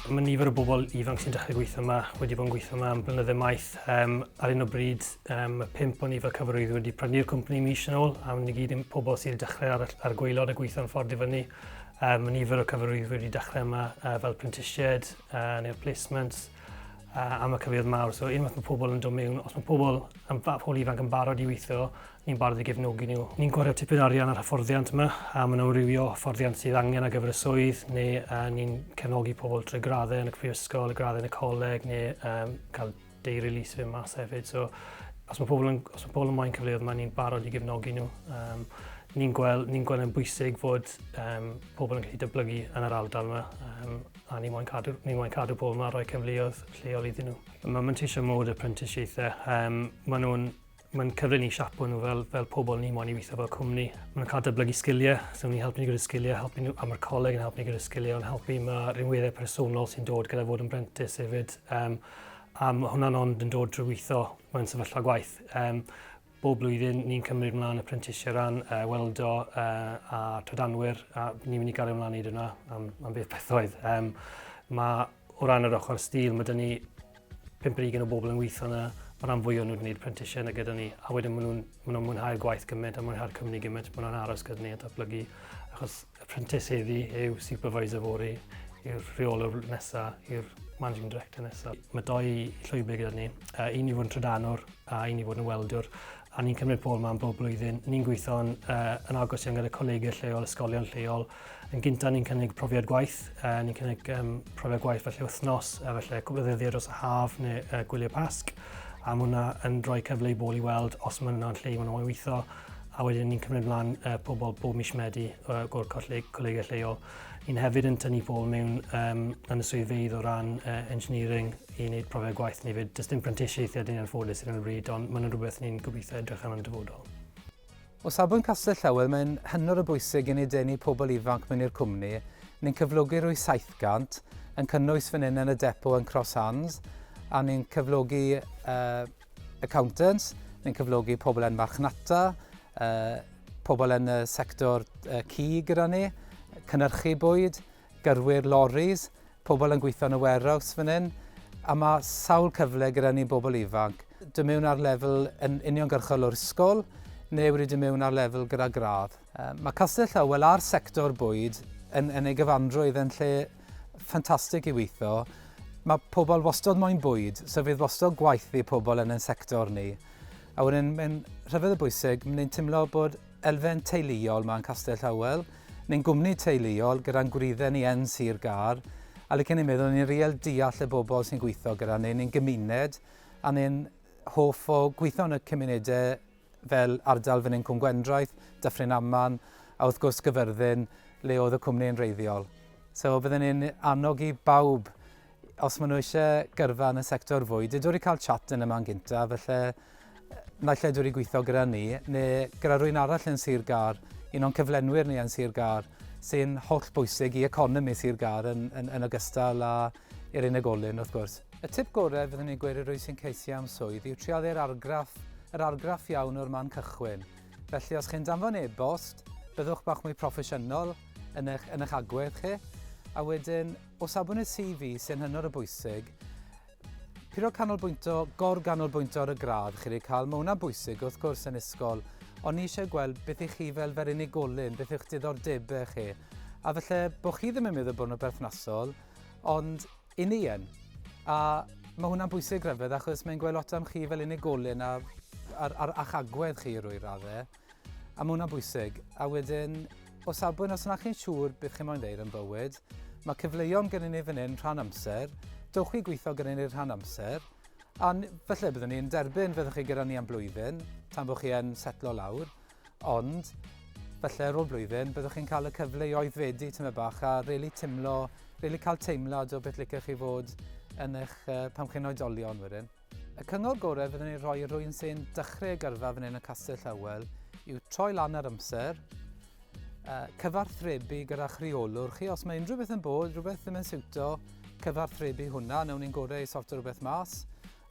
Mae nifer o bobl ifanc sy'n dechrau gweithio yma wedi bod yn gweithio yma am blynydde maith. Um, ar un o bryd, um, mae pump o'n i fel cyfarwyddwyr wedi prynu'r cwmpni mis yn ôl, a ni gyd yn pobl sydd wedi dechrau ar, ar gwaelod a gweithio'n ffordd i fyny. Um, mae nifer o cyfarwyddwyr wedi dechrau yma fel prentisiaid neu'r placements am y cyfleoedd mawr. So unwaith mae pobl yn dod mewn, os mae pobl, yn, pobl ifanc yn barod i weithio, ni'n barod i gefnogi nhw. Ni'n gwario tipyn o arian ar hyfforddiant yma, a maen nhw'n amrywio hyfforddiant sydd angen ar gyfer y swydd, neu ni'n cefnogi pobl trwy graddau yn y prifysgol, graddau yn y coleg, neu um, cael day release fe mas hefyd. So, os mae pobl yn, os mae pobl yn moyn cyfleoedd yma, ni'n barod i gefnogi nhw. Um, ni'n gweld, ni gweld yn bwysig fod um, pobl yn gallu datblygu yn yr ardal yma, um, a ni moyn cadw, ni moyn cadw pobl yma a rhoi cyfleoedd lleol iddyn nhw. Mae manteisio mowr y prentisiaethau. Um, maen nhw'n Mae'n cyfle ni siapo nhw fel, fel pobl ni moyn i weithio fel cwmni. Maen nhw'n cael datblygu sgiliau, so ni'n helpu ni gyda sgiliau, helpu nhw, a mae'r coleg yn helpu ni gyda sgiliau, ond helpu mae rhinweddau personol sy'n dod gyda fod yn brentis hefyd. Um, a mae hwnna'n ond yn dod drwy weithio mewn sefyllfa gwaith. Um, bob blwyddyn ni'n cymryd mlaen y prentisiau ran uh, weldo uh, a trydanwyr a ni'n mynd i gario mlaen i hwnna am, am beth pethoedd. Um, mae o ran yr ochr steel, mae dyn ni 50 o bobl yn weithio yna, mae rhan fwy o'n nhw wedi gwneud prentisiau yna gyda ni, a wedyn maen nhw'n maen nhw mwynhau'r gwaith gymaint a mwynhau'r cwmni gymaint, maen nhw'n aros gyda ni a datblygu, achos y prentis heddi yw supervisor fory, yw'r rheolwr nesaf, yw'r managing director nesaf. Mae doi llwybr gyda ni, uh, un i fod yn trydanwr a un i fod yn weldiwr, a ni'n cymryd pobl yma am bob blwyddyn. Ni'n gweithio'n uh, yn agos iawn gyda colegau lleol, ysgolion lleol, Yn gyntaf, ni'n cynnig profiad gwaith. Uh, ni'n cynnig um, profiad gwaith felly wythnos, a felly cwbl o ddyddiau dros y haf neu uh, gwyliau Pasg. A mae hwnna yn rhoi cyfle i bobl i weld os mae hwnna'n lle maen nhw'n weithio. A wedyn ni'n cymryd mlaen uh, pobl bob mis Medi uh, o'r coleg, colegau lleol. Ni'n hefyd yn tynnu pobl mewn um, yn y swyddfeydd o ran uh, engineering i wneud profiad gwaith ni fyd. Does dim prentisiaethau dyn ni'n anffodus yn y bryd, ond mae'n rhywbeth ni'n gobeithio edrych am yn y dyfodol. O safbwynt Castell Howell, mae'n hynod o bwysig i ni denu pobl ifanc mewn i'r cwmni. Ni'n cyflogi rwy 700, yn cynnwys fan hyn yn y depo yn Cross Hands, a ni'n cyflogi uh, accountants, ni'n cyflogi pobl yn marchnata, uh, pobl yn y sector uh, cig gyda ni, cynnyrchu bwyd, gyrwyr loris, pobl yn gweithio yn y warehouse fan hyn, a mae sawl cyfle gyda ni bobl ifanc. Dod mewn ar lefel yn uniongyrchol o'r ysgol, neu wedi dod mewn ar lefel gyda gradd. Mae Castell Howell a'r sector bwyd yn, yn ei gyfanrwydd yn lle ffantastig i weithio. Mae pobl wastad moyn bwyd, so fydd wastad gwaith i pobl yn ein sector ni. A wedyn mae'n rhyfedd o bwysig, mae'n teimlo bod elfen teuluol 'ma yn Castell Howell, neu'n gwmni teuluol gyda'n gwreiddau ni yn Sir Gâr, a licen i meddwl ni'n real deall y bobl sy'n gweithio gyda ni, ni'n gymuned, a ni'n hoff o gweithio yn y cymunedau fel ardal fan hyn Cwm Gwendraeth, Dyffryn Aman, a wrth gwrs Gyfyrddin, le oedd y cwmni yn wreiddiol. So bydden ni'n annog i bawb, os maen nhw eisiau gyrfa yn y sector fwyd, i dod i cael chat yn y man gyntaf, felly naill ai dod i gweithio gyda ni, neu gyda rhywun arall yn Sir Gâr, un o'n cyflenwyr ni yn Sir Gâr, sy'n holl bwysig i economi Sir Gâr yn, yn, yn ogystal â i'r unigolyn, wrth gwrs. Y tip gorau fyddwn ni'n gweud i rwy sy'n ceisio am swydd yw trial i'r argraff, yr argraff iawn o'r man cychwyn. Felly os chi'n danfon e-bost, byddwch bach mwy proffesiynol yn eich, yn eich agwedd chi. A wedyn, o safbwynt y CV sy'n hynod o bwysig, Puro canolbwyntio, gor-ganolbwyntio ar y gradd chi wedi cael, mae hwnna'n bwysig wrth gwrs yn ysgol, ond ni eisiau gweld beth i chi fel fer unigolyn, beth yw'ch diddordebau chi. A falle bod chi ddim yn meddwl bod nhw'n berthnasol, ond i ni yn. A mae hwnna'n bwysig rhyfedd achos mae'n gweld lot am chi fel unigolyn a, ar, ar, a'ch agwedd chi i rwy raddau. A mae hwnna'n bwysig. A wedyn, o safbwynt, os na chi'n siŵr beth chi moyn ddeud yn bywyd, mae cyfleon gyda ni fan hyn rhan amser, dowch i gweithio gyda ni rhan amser, a felly byddwn ni'n derbyn fyddwch chi gyda ni am blwyddyn, tan bod chi yn setlo lawr, ond felly ar ôl blwyddyn byddwch chi'n cael y cyfle i oeddfedu tyma bach a really timlo, really cael teimlad o beth licech chi fod yn eich, pan chi'n oedolion wedyn. Y cyngor gorau fyddwn i'n rhoi i rywun sy'n dechrau ei gyrfa fan hyn yn Castell Howell yw troi lan ar amser, uh, cyfarthrebu gyda'ch rheolwr chi. Os mae unrhyw beth yn bod, rhywbeth ddim yn siwto, cyfarthrebu hwnna, nawn ni'n gorau i sorto rhywbeth mas,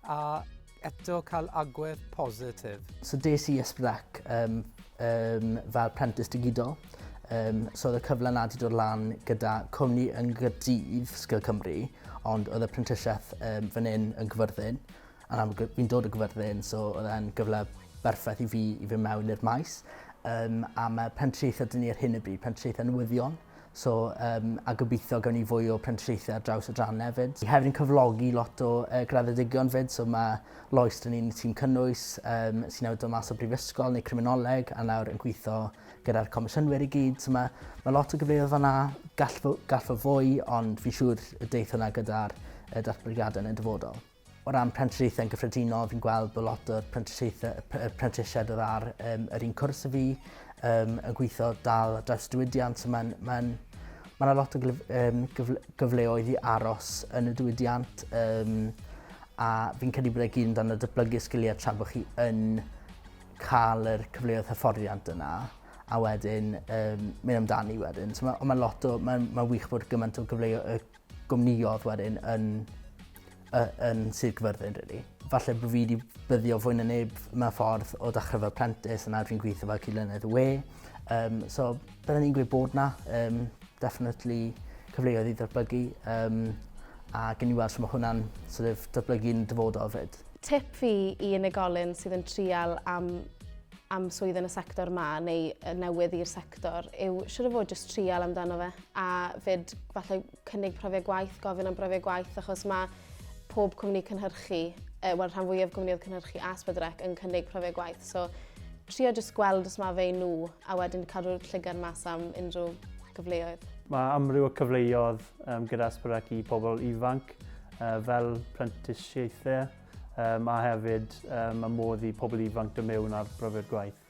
a eto cael agwedd positif. So des i S4C um, um, fel prentis digidol. So oedd y cyfle 'na 'di dod lan gyda cwmni yng Nghaerdydd, Sgil Cymru, ond oedd y prentisiaeth fan hyn yn Gyfyrddin. A nawr fi'n dod o Gyfyrddin, so oedd e'n gyfle berffaith i fi i fynd mewn i'r maes. A mae prentisiaethau 'da ni ar hyn o bryd, prentisiaethau newyddion. So, a gobeithio gawn ni fwy o prentisiaethau ar draws y drannau 'fyd. Ni hefyd yn cyflogi lot o graddedigion 'fyd, so mae Lois 'da ni'n tîm cynnwys sy'n newydd dod mas o brifysgol neu criminoleg a nawr yn gweithio gyda'r comisiynwyr i gyd. So mae, mae lot o gyfleoedd fan'na, gall, gall fod fwy, ond fi'n siŵr y deith hwnna gyda'r datblygiadau yn y dyfodol. O ran prentisiaethau yn gyffredinol, fi'n gweld bod lot o'r prentisiaethau, y prentisiaid oedd ar yr un cwrs y fi yn gweithio dal ar draws diwydiant. So mae'n mae mae yna lot o gyfle, gyfleoedd i aros yn y diwydiant um, a fi'n credu bod e gyd amdano datblygu sgiliau tra bod chi yn cael yr cyfleoedd hyfforddiant yna a wedyn mynd amdani wedyn. So mae, mae lot o, mae'n mae wych bod gymaint o gyfleoedd, gwmnïodd wedyn yn, yn Sir Gyfyrddin, really. Falle bod fi wedi byddio fwy na neb mewn ffordd o dechrau fel prentis a nawr fi'n gweithio fel cydlynydd y we. So, byddwn ni'n gweud bod na, definitely cyfleoedd i ddatblygu um, a gen i weld sut mae hwnna'n sort of, datblygu'n dyfodol fyd. Tip fi i unigolyn sydd yn trial am am swydd yn y sector ma neu newydd i'r sector yw siwr o fod jyst trial amdano fe a fyd falle cynnig profiad gwaith, gofyn am brofiad gwaith achos mae pob cwmni cynhyrchu, wel rhan fwyaf cwmnioedd cynhyrchu a S4C yn cynnig profiad gwaith. So trio jyst gweld os mae fe i nhw a wedyn cadw'r llygad mas am unrhyw gyfleoedd. Mae amryw o cyfleoedd gyda S4C i pobl ifanc fel prentisiaethau a hefyd mae modd i pobl ifanc dod mewn ar brofiad gwaith.